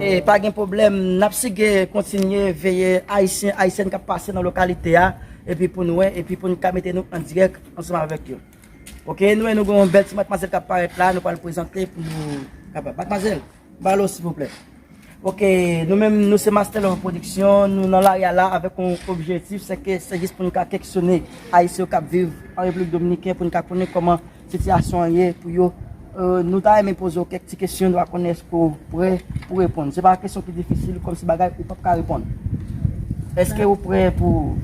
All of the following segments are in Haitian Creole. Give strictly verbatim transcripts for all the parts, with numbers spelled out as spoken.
E pa gen pwoblèm, n ap sige kontinye veye Ayisyen, Ayisyèn k ap pase nan lokalite a, epi pou nou wè, epi pou n ka mete nou an dirèk ansanm avèk yo. Oke, nou wè nou gen yon bèl ti madmwazèl k ap parèt la, nou pral prezante pou nou kapab. Madmwazèl, ba l silvouplè. Oke, nou menm, nou se Master Love Production, nou nan lari a la avèk yon objektif, se ke se jis pou n ka kesyone Ayisyen yo k ap viv an Repiblik Dominiken, pou n ka konnen kòman sitiyasyon an ye pou yo. Euh, nou ta renmen poze w kèk ti kesyon, nou pa konnen èske w prè pou reponn. Se pa kesyon ki difisil, kòmsi bagay ou p ap ka reponn. Èske ou prè pou...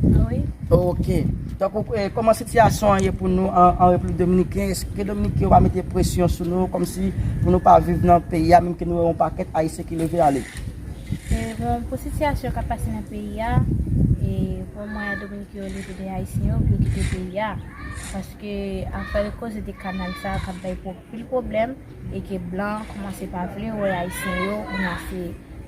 Wi. Oke. Tankou, eh, kòman sitiyasyon an ye pou nou an, an Repiblik Dominiken? Èske Dominiken yo pa mete presyon sou nou, kòmsi pou nou pa viv nan peyi a, menm ke nou wè yon pakèt Ayisyen ki leve ale? E, bon, pou sitiyasyon k ap pase nan peyi a, e, pou mwen, Dominiken yo leve dèyè Ayisyen yo pou yo kite peyi a. Paske afè koze de kanal sa k ap bay pwob-, pil pwoblèm, e ke blan kòmanse pa vle wè Ayisyen yo, kounye a se,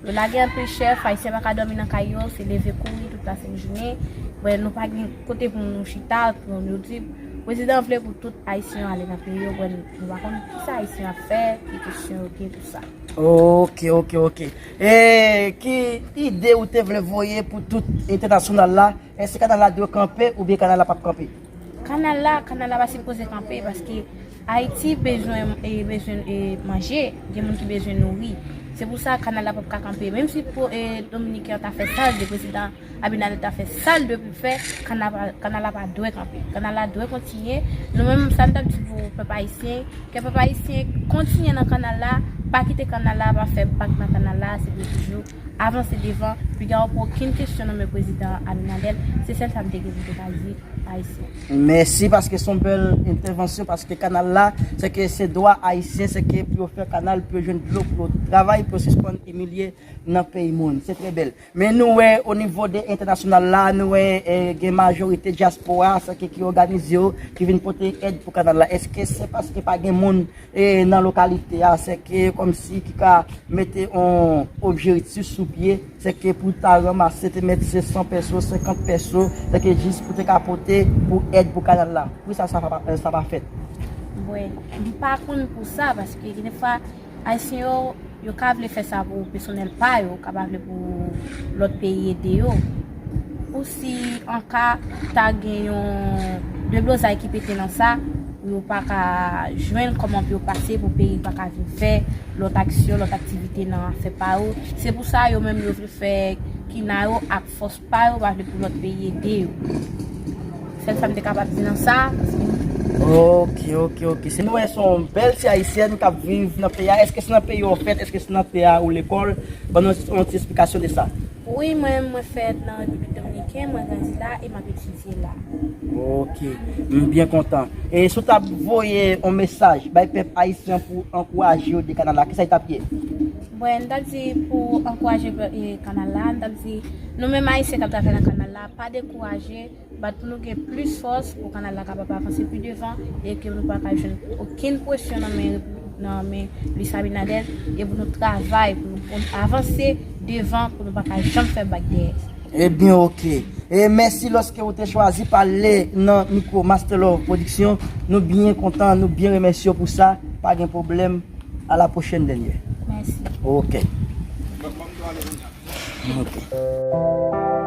yo lage anpil chèf, Ayisyen pa ka dòmi nan kay yo, se leve kouri tout lasenjounen. Bon, nou pa gen kote pou nou chita, pou nou di, prezidan vle pou tout Ayisyen yo ale nan peyi yo, bon, nou pa konn kisa Ayisyen ap fè, ki kesyon yo gen, tout sa. Oke, oke, oke. E ki ide ou te vle voye pou tout entènasyonal la? Èske kanal la dwe kanpe oubyen kanal la p ap kanpe? Kanal la, kanal la pa sipoze kanpe paske Ayiti bezwen, e, bezwen, e, manje, gen moun ki bezwen nouri. Se pou sa kanal la p ap ka kanpe. Menm si pou, e, Dominiken an ta fè sa l vle, prezidan Abinader ta fè sa l dwe pou l fè, kanal la, kanal la pa dwe kanpe. Kanal la dwe kontinye. Nou menm, sa n t ap di pou pèp ayisyen, ke pèp ayisyen kontinye nan kanal la, pa kite kanal la, pa fè bak nan kanal la, se pou toujou avanse devan, piga w pa okenn kesyon nan men prezidan Abinader, se sèl sa m te gen pou te ka di ayisyen. Mèsi, paske se yon bèl entèvansyon, paske kanal la, se ke se dwa ayisyen, se ke pou yo fè kanal, pou yo jwenn dlo, pou yo travay, pou yo sispann imilye nan peyi moun. Se trè bèl. Men nou wè o nivo de entènasyonal la, nou wè, eh, gen majorite dyaspora, sa ki, ki òganize yo, ki vin pote èd pou kanal la. Èske se paske pa gen moun, eh, nan lokalite a, se ke kòmsi ki ka mete yon objektif sou pye, se ke pou ta ranmase te mèt se san pèso, senkant pèso, se ke jis pou te ka pote pou èd pou kanal la. Poukisa sa pa, sa pa fèt? Bon, m pa konn pou sa, paske gen de fwa, Ayisyen yo, yo ka vle fè sa pou pèsonèl pa yo, ka pa vle pou lòt peyi ede yo. Ou si an ka ta gen yon deblozay ki pete nan sa, pou yo pa ka jwenn kòman pou yo pase, pou peyi pa ka vin fè lòt aksyon, lòt aktivite nan afè pa yo. Se pou sa yo menm yo vle fè kina yo ak fòs pa yo pa vle pou lòt peyi ede yo. Sèl sa m te kapab di nan sa, paske... Oke, oke, oke. Se nou wè se yon bèl ti ayisyèn k ap viv nan peyi a. Èske se nan peyi a w fèt? Èske se nan peyi a ou lekòl? Ban nou yon ti esplikasyon de sa. Wi, mwen, mwen fèt nan Repiblik Dominikèn, mwen grandi la e m ap etidye la. Oke, m byen kontan. E si w t ap voye yon mesaj bay pèp ayisyen pou ankouraje yo de kanal la, kisa l t ap ye? Bon, m t ap di pou ankouraje pèp, e, kanal la, m t ap di nou menm ayisyen k ap travay nan kanal la, pa dekouraje, bat pou nou gen plis fòs pou kanal la kapab avanse pi devan e ke nou pa ka jwenn okenn presyon nan men, nan men Luis Abinader e pou nou travay, pou nou, pou nou avanse devan, pou nou pa ka janm fè bak dèyè. Ebyen, oke. E mèsi lòske ou te chwazi pale nan mikwo Master Love Production. Nou byen kontan, nou byen remèsye w pou sa. Pa gen pwoblèm. A la pwochèn, Daniel. Mèsi. Oke. Oke.